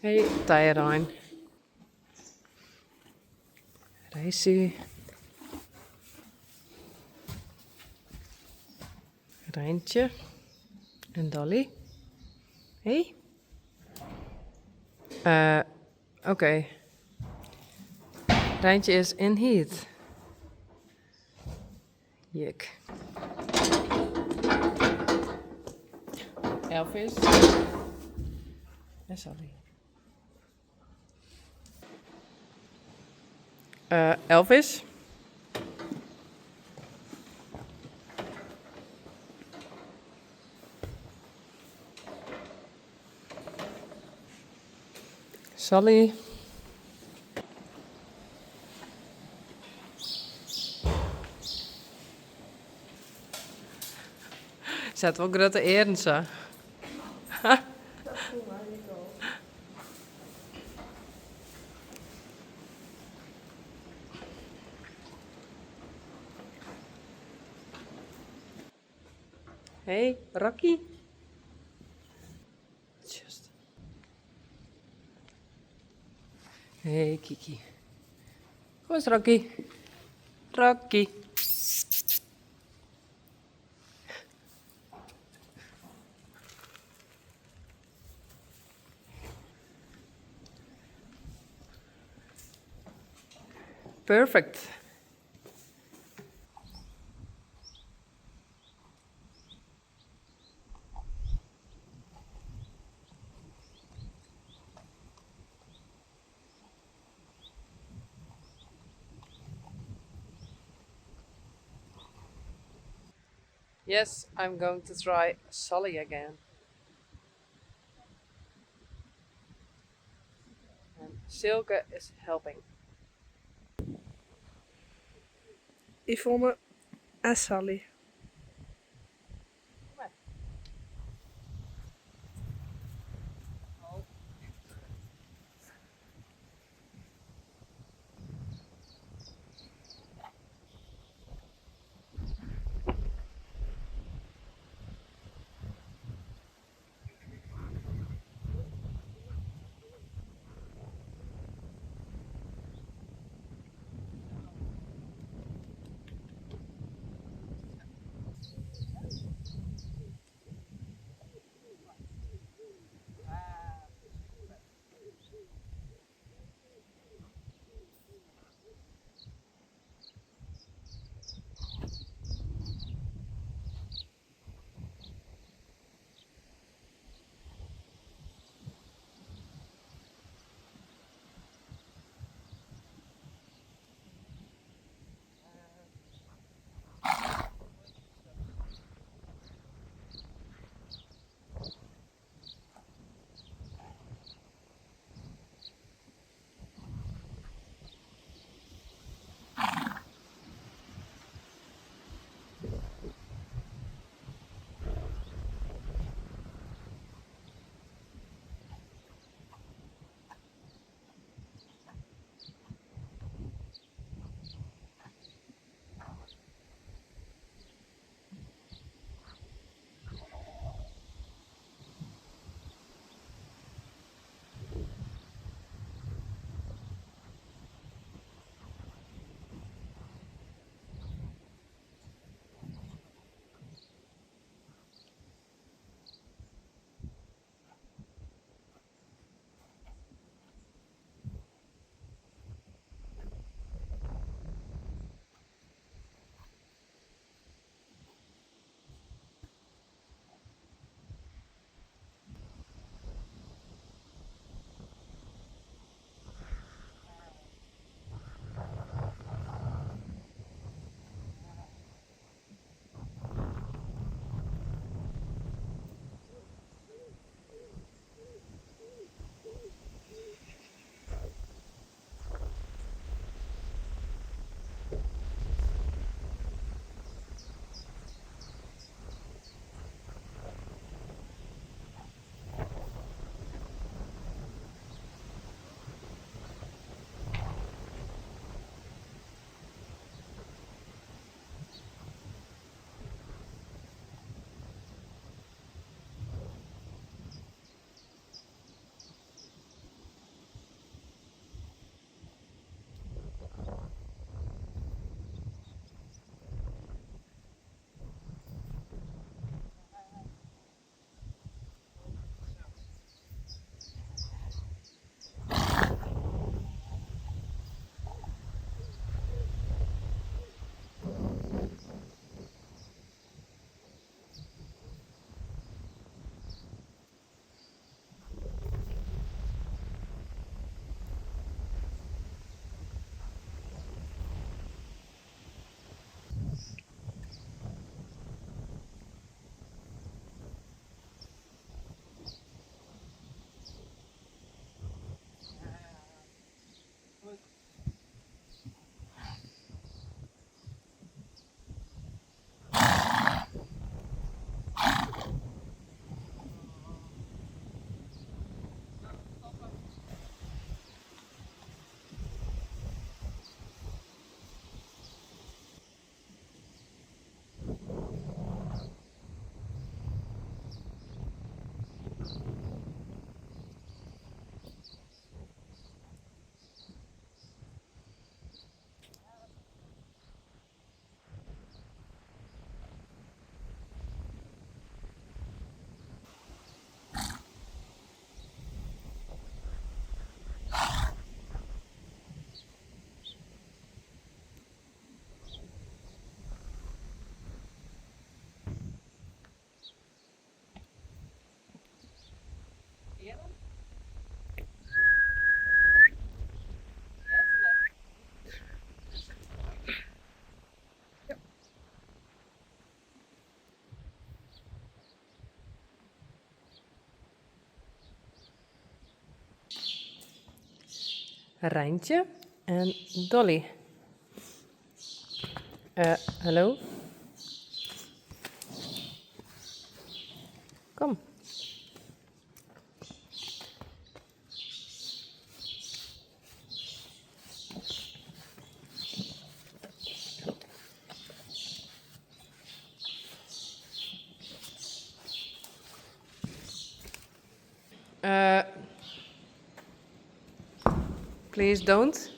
Hey, Tijrein. Reisy. Reintje. En Dolly. Hey. Oké. Reintje is in heat. Jik. Elvis. En Sally. Elvis. Sally. Se hat wol grutte earen sa. Dat foel my ek al. Hey, Rocky. Just. Hey, Kiki. Kom eens, Rocky. Rocky. Perfect. Yes, I'm going to try Sally again. And Silke is helping. Yvonne en Sally. Reintje en Dolly. Hallo? Kom. Please don't.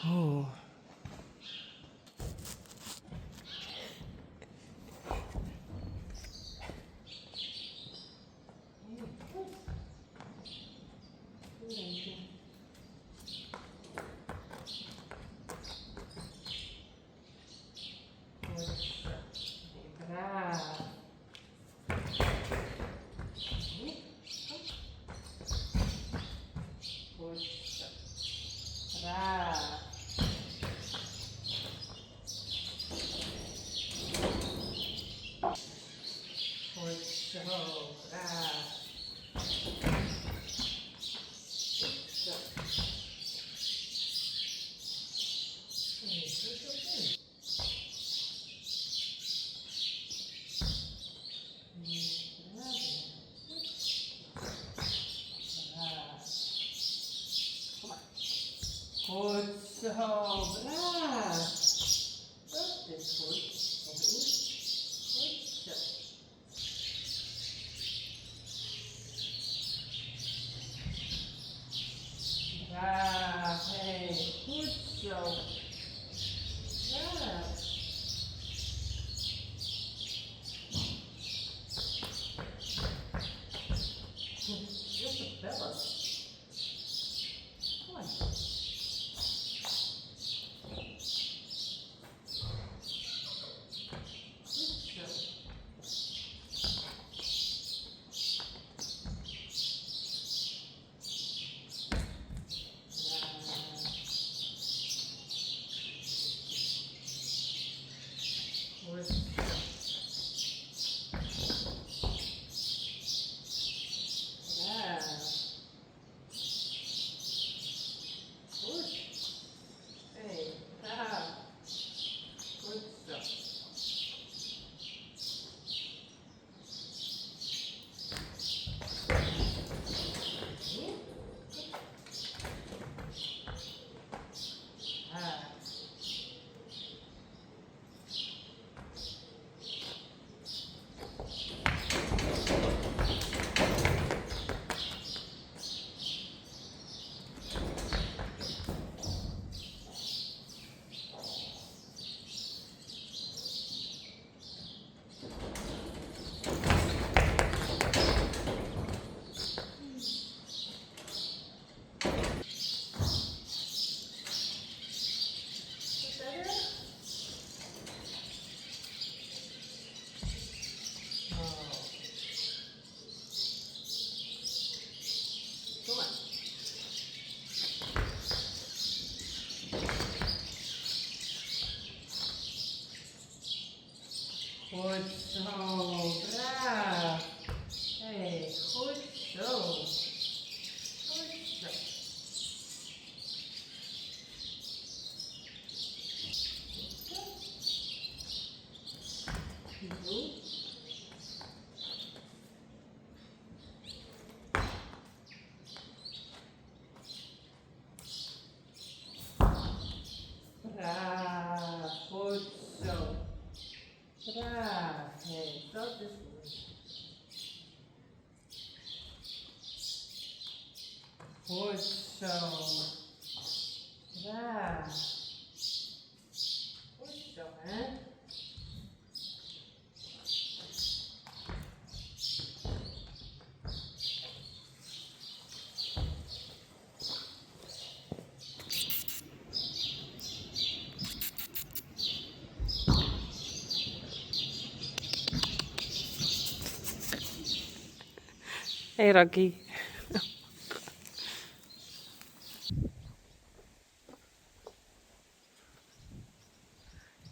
Oh. Goed zo, braaf. Dat is goed. Goed zo. Braaf, hey, goed zo. Braaf. Just a bellen. Kom maar. Goed zo. Goed zo. Braaf. Goed. Hey, braaf. Goed zo. Ah. Oh. Kom maar. Goed zo, braaf. Hey, goed zo. Goed zo. Zo. Braaf, goed zo. Braaf, hey, dat is goed. Goed zo. Braaf. Goed zo, hè? Hey Rocky.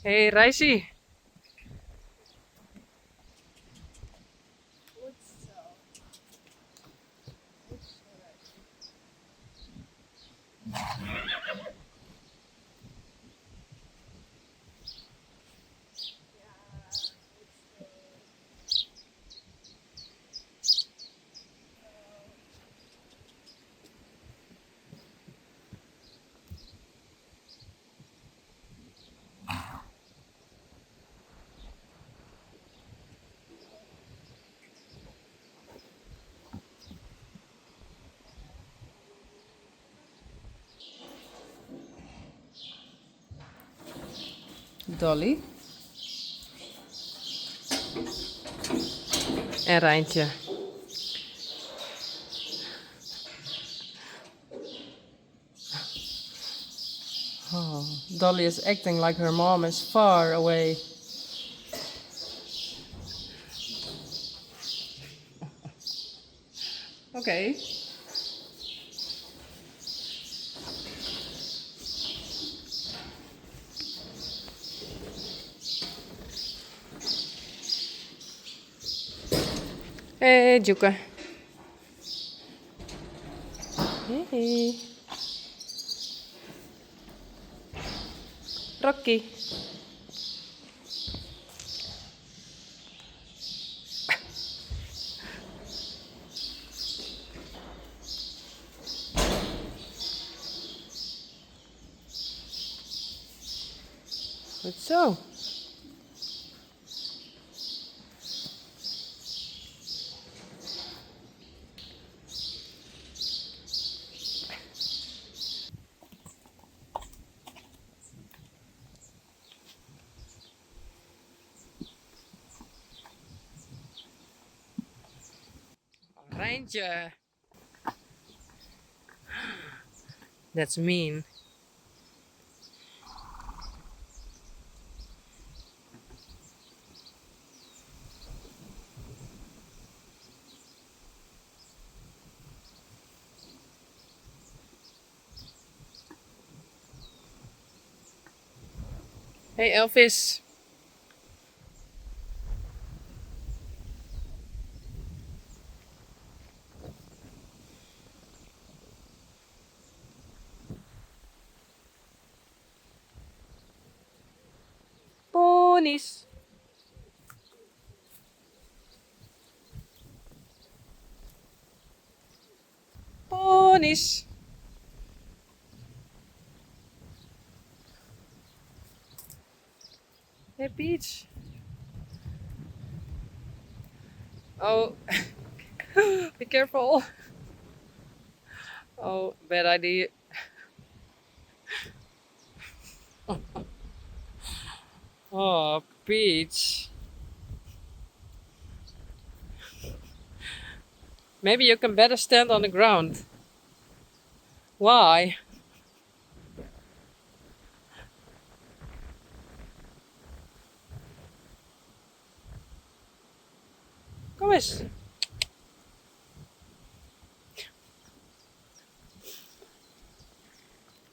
Hey Reisje. Goed zo. Goed zo, Reisje. Dolly. En Reintje. Oh, Dolly is acting like her mom is far away. Oké. Hey, Djoeke. Hey. Rocky. Goed zo. Reintje. That's mean. Hey Elvis. Ponies. Ponies. Hey Peach. Oh, be careful. Oh, bad idea. Oh, Peach. Maybe you can better stand on the ground. Why? Kom eens.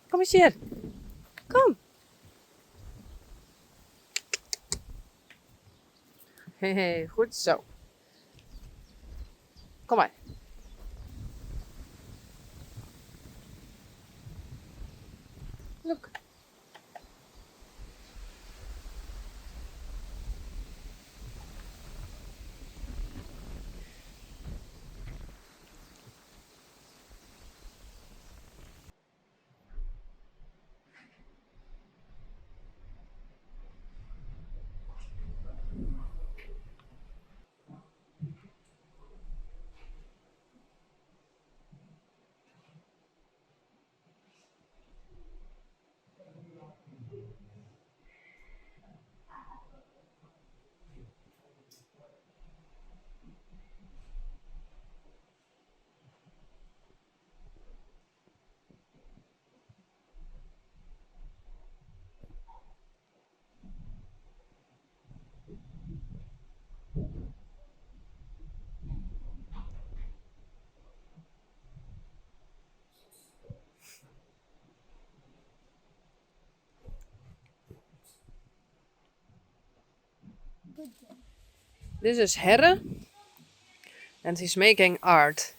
Kom eens hier. Kom. Hey, goed zo. Kom maar. Look. This is Herre and he's making art.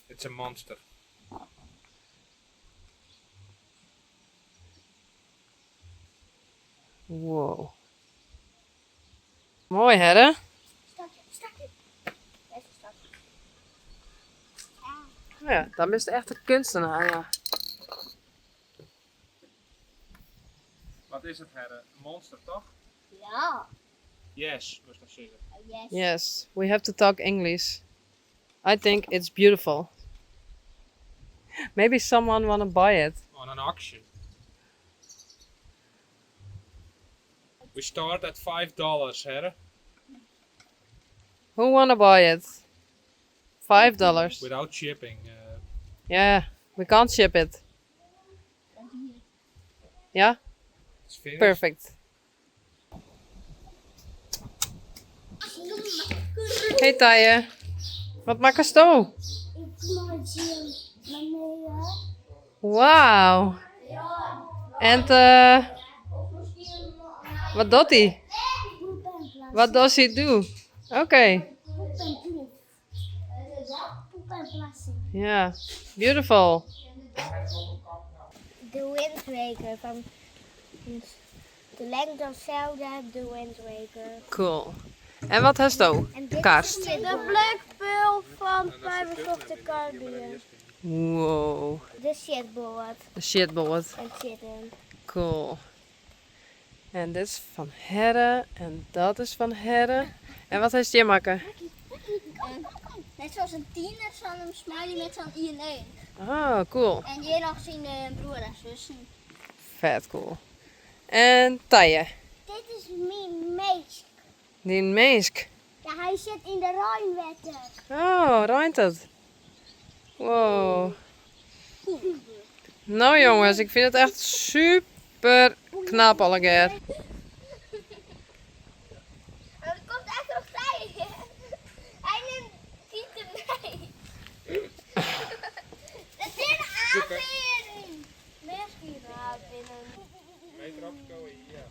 It's a monster. Wow. Mooi, Herre. Start, start. Even start. Ja, dan is het echt een kunstenaar, ja. Wat is het, Herre? Een monster, toch? Ja. Yes, moest dat zeggen. Yes. Yes, we have to talk English. I think it's beautiful. Maybe someone wanna buy it. On an auction. We start at $5, Herre. Who wanna buy it? $5. Without shipping. Yeah, we can't ship it. Ja, It's finished. perfect. Hey Tije, wat makkest do? Ik meitsje meneer. Wauw. En wat docht hij? Poep en plas. What does he do? Oké, Poep en ploef. Poep en plassen. ja, beautiful. The Wind Waker van The Legend of Zelda, The Wind Waker. Cool. En wat hast do? En dit Karst. is de Black Pearl van Pirates of the Caribbean. Wow, De shitboard de shitboard. en zitten. Cool. En dit is van Herre en dat is van Herre. En wat heeft je makken? Net zoals een tiener zo'n smiley met zo'n I en 1. Oh, cool. En je nog zien de broer en zussen. Vet cool. En Tije. Dit is mijn meest. Die meesk. Ja, hij zit in de Rijnwetter. Oh, ruimt het. Wow. Nou jongens, ik vind het echt super knap allegear. Er komt echt nog bij. Hij neemt Pieter mee. Dat is een aapin. Misschien aapin. Meter opschoten, ja.